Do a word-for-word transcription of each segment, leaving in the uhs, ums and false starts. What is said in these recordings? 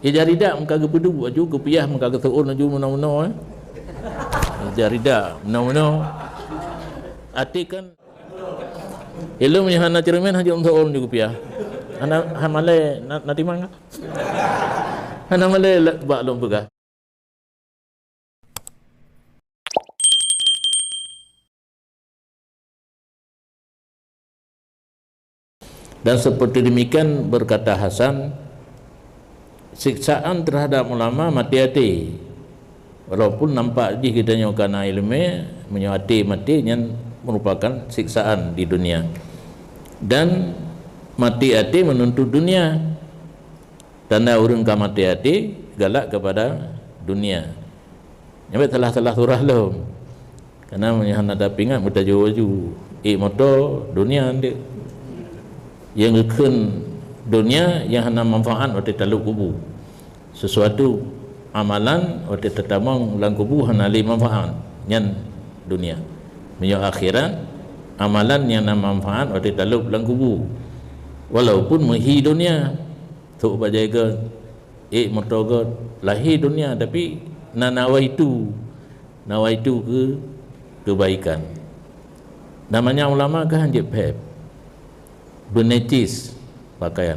Ija ridak meuka geupeuduek laju, geupiah meuka geuseuôn laju meunoe-meunoe, eh. Ija ridak meunoe-meunoe. Até kan ilôn nyang hana ceureumen hana lôn seuôn laju geupiah. Hana, hana malée na, na timang ka? Hana malée bak lôn peugah. Dan seperti demikian berkata Hasan, siksaan terhadap ulama mati até. Walaupun nampak jih geutanyoe kana ileumé, meunyoe até mati nyan merupakan siksaan di dunia. Dan mati até menuntut dunia. Tanda ureuëng ka maté até galak keupada dunia. Nyan bék salah-salah surah lom. Karena meunyoe hana tapeuingat, meutajôk laju. Ék moto, dunia ndeuek. Nyang geukheun dunia nyang hana manfaat watée talôb kubu. Sesuatu amalan watée tatamong lam kubu hana lé manfaat, nyan dunia. Meunyoe akhirat, amalan nyang na manfaat watée talôb lam kubu. Walaupun meuhi dunia, Trok bajée gét, ék moto gét, lahé donya, tapi na nawaitu, nawaitu keu keubaikan. Namanya ulama kan hanjeuet phép, beunecis pakaian.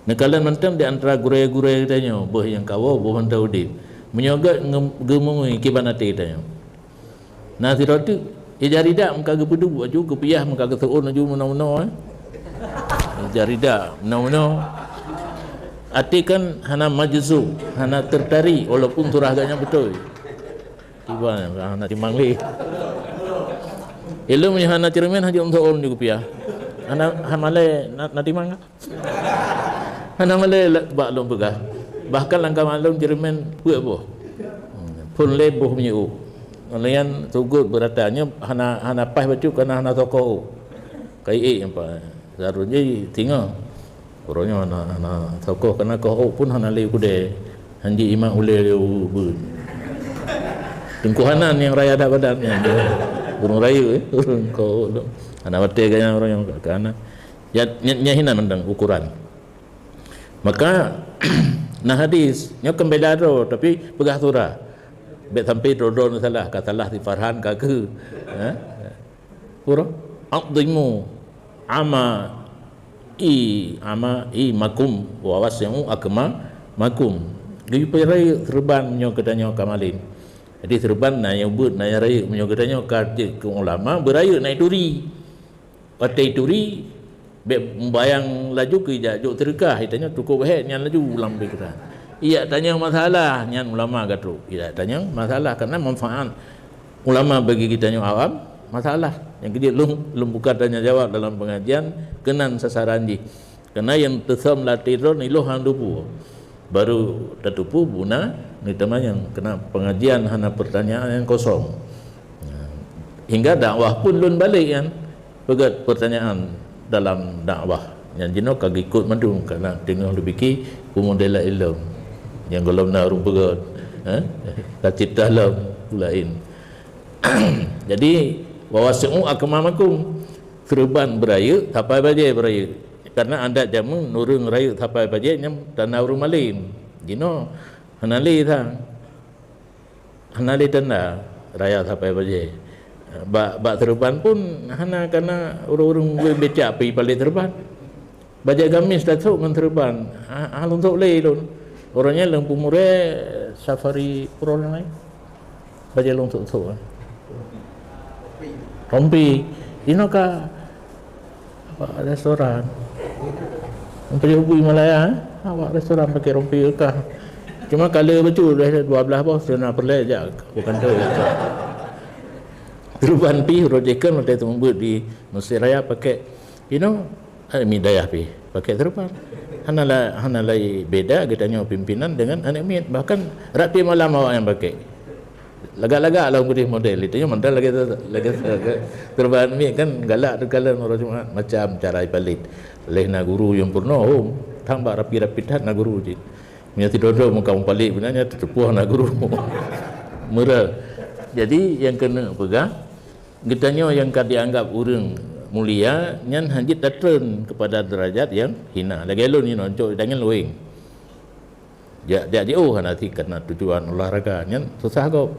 Neukalon mantong di antara gurée-gurée geutanyoe, boh nyang kawoe, boh mantong udeb. Meunyoe gét nge-, geumui kiban até geutanyoe. Na sidroe teuk, ija ridak meuka geupeuduek laju, geupiah meuka geuseuôn laju meunoe-meunoe, eh. Ija ridak meunoe-meunoe. Até kan hana majzub, hana tertarik, walaupun surah geuhnyan beutôi. Tiba hana timang lé. Ilôn meunyoe hana ceureumen, hanjeuet seuôn laju geupiah. Hana, hana malée na, na timang ka? Hana malée bak lôn peugah. Bahkan lam kama lôn ceureumen peuet boh. Phôn lé boh minyeuk. Laén sugôt beurata nyoe hana, hana paih bacut, kana hana sokoh. Kai ék nyang pa. Zarun jih singoh. Uroe nyoe hana, hana sokoh, kana koh ôk pun hana lé kudée. Hanjeuet imat ulée lé u beuet. Teungku Hanan nyang raya that badan nyan. Ureuëng rayeuk, eh. Ureuëng koh ôk tu. Hana watée gaya ureuëng nyang kana. Ya, nya, nya hinan mantong ukuran. Maka, na hadis, nyoe kan beda droe, tapi peugah surah. Bék sampai droe-droe salah, ka salah si Farhan, ka keu. Ha? Pura? Azimu ama i, ama i makum, wa wasi'u akma makum. Geuyue rayeuk seureuban nyoe geutanyoe ka malem. Jadi seureuban na nyang ubeuet, na nyang rayeuk, meunyoe geutanyoe ka jeuet keu ulama, beurayeuk na ituri. Watée ituri, bék mubayang laju keu ijak jok seudeukah, itanyoe cukôp hék nyan laju lam pikiran. Ijak tanyong masalah, nyan ulama ka trok. Ijak tanyong masalah, karena manfaat ulama bagi geutanyoe awam, masalah. Nyang keujeuet lôn, lôn buka tanya jawab dalam pengajian, keunan sasaran jih. Karena nyang teusöm lam até droe nyoe lôn han teupeu. Baru tateupeue buna neutamanyong, keunan pengajian hana pertanyaan nyang kosong. Hingga dakwah pun lôn balek nyan. Peugét pertanyaan dalam dakwah. Nyang jinoe ka geukot mandum, karena teungoh leubiki peumodel ilom. Nyang gohlom na ureuëng peugét, eh? Ka cit lom laén. Jadi, wa wasi'u akmamakum, seureuban beurayeuk, sapai bajée beurayeuk. Karena adat jameun ureuëng rayeuk sapai bajée nyan tanda ureuëng malem. Jinoe hana lé sang. Hana lé tanda raya sapai bajée. Bak, bak seureuban pun hana, kana ureuëng-ureuëng becak pi palét seureuban. Bajée gamis tasok ngon seureuban, ha, ha lôn sok lé lôn. Uroe nyan lôn peumurée safari pro nyang laén. Bajée lôn sok-sok, eh. Rompi. Inoe ka Awak restoran. Pajoh bui Malaya, eh? Awak restoran pakai rompi kah. Cuma kala bacut, dua belas boh, seuna peureulée jak bukan tu. Seureuban pi, uroe jih kan, watée teumeubuet di Mesir Raya pakai, you know, mi dayah pi, pakai seureuban. Hana la-, hana lai beda geutanyoe pimpinan dengan aneuk miet. Bahkan rap tiep malam awak nyang pakai. Lagak-lagak lah keudeh model itu, nyoe mantong lagée tu, lagée tu, lagée tu. Seureuban miet kan galak teukalon uroe Jumat, macam cara ipalét. Lheueh na guru nyang peurunoe, hom, tambah rapi-rapi that na guru cit. Meunyoe sidroe-droe muka mupalét, beuna nyan teutupoh na guru. Meurah. Jadi, nyang keuneuk peugah, geutanyoe nyang ka dianggap ureuëng mulia, nyan hana jeuet tatreun keupada deurajat nyang hina. Lagée lôn inoe, cok tangieng luweng. Jak, jak jiôh hana sit karena tujuan olahraga nyan susah gob.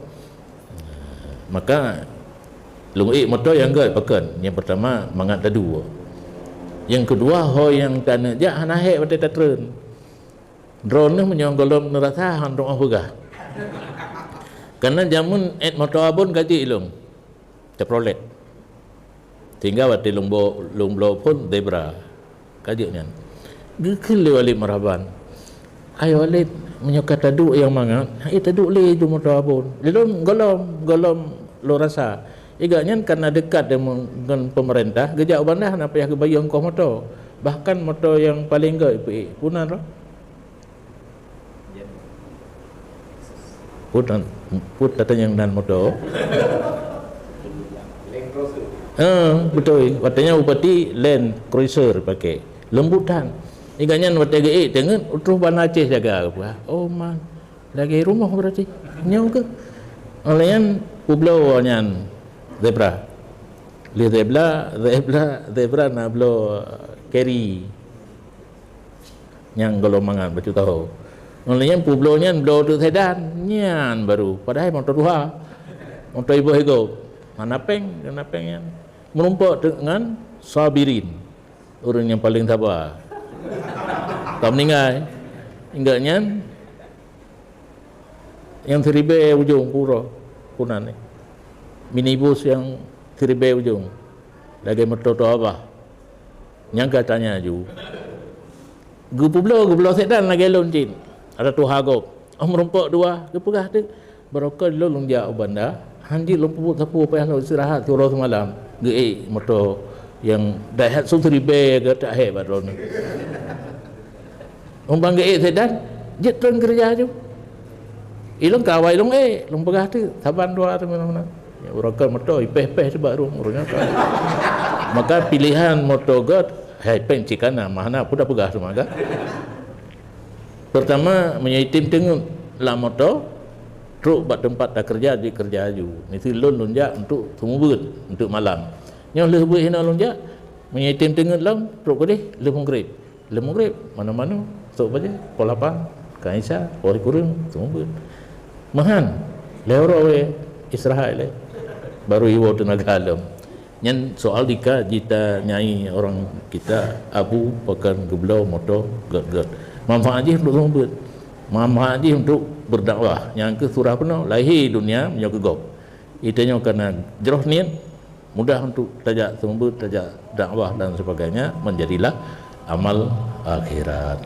Maka lôn ék moto nyang göt pakon. Nyang pertama mangat tadu. Nyang kedua ho nyang taneuk jak hana hék watèe tatreun. Droeneuh meunyoe gohlom neurasa han tu'oh peugah. Karena jameun ék moto abon ka jeuet lôn. Chevrolet. Sehingga watèe lôn bloe, lôn bloe phôn Zebra. Ka jeuet nyan. Geukheun lé Walid Marhaban. Hai Walid, meunyoe ka taduek nyang mangat, hai taduek lé ju moto abon. Lôn gohlom, gohlom lôn rasa. Iga nyan karena dekat deungon pemerintah, geujak u Banda hana payah geubayeue ongkoh moto. Bahkan moto nyang paleng göt ipeuék. Peue nan roh? Put, put tatanyong nan moto. Ha, beutôi. Watèe nyan bupati Land Cruiser pakai. Leumbut that. Iga nyan watèe geuék teungeut, troh ban Aceh jaga. Oh man. Lagèe rumoh berarti. Nyoe keuh. Oleh nyan peubloe nyan Zebra. Lé Zebra, Zebra, Zebra na bloe Carry. Nyang gohlom mangat bacut tahu. Ngon lé nyan peubloe nyan bloe teuk sedan, nyan baru. Padahai moto tuha. Moto iboh igob. Hana péng, hana péng nyan. Meurumpok teuk ngon Sabirin. Ureueng nyang paleng saba. Ka meuninggai. Ingat nyan, nyang siribèe ujong pura, punan ni. Minibus nyang siribèe ujong. Lagèe moto tuha bah. Nyang ka tanya ju. Geupeubloe, geubloe sedan lagèe lôn cit. Ada tuha gob. Oh, meurumpok dua, geupeugah teuk. Barokon lôn, lôn jak u Banda. Han jeuet lôn peubuet sapeue, payah lôn istirahat siuroe seumalam. Geuék moto nyang Daihatsu siribèe ka tak hék bak droeneuh. Umpang geuék sedan, jeuet treun keureuja ju. Ilôn ka awai lôn ék, lôn peugah teuk, saban dua teuk meunan-meunan. Ya, uroe ka moto ipéh-péh teuk bak rueng, uroe nyan ka. Maka pilihan moto göt, hai péng cit kana, mah na, peue tapeugah teuma ka. Pertama, meunyoe item teungeut lam moto, trok bak teumpat takeureuja, jeuet keureuja aju. Miseue lôn, lôn jak untuk seumeubeuet, untuk malam. Nyoe lheueh beuet hinoe lôn jak, meunyoe item teungeut lom, trok keudeh, lheueh meugreb. Lheueh meugreb, manoe-manoe, sôk bajèe, poh lapan, ka Isya, poh sikureueng, seumeubeuet. Meuhan, lhèe uroe wèh, istirahat lé. Baru iwoe teunaga lom. Nyan soal dika jitanyai orang kita, Abu pakon geubloe moto göt-göt. Manfaat jih untuk seumeubeuet. Manfaat jih untuk berdakwah. Nyang keu surah peunoh, lahé dunia meunyoe keu gob. Itanyoe kana jroh niet, mudah untuk tajak seumeubeuet, tajak dakwah dan sebagainya, menjadilah amal akhirat.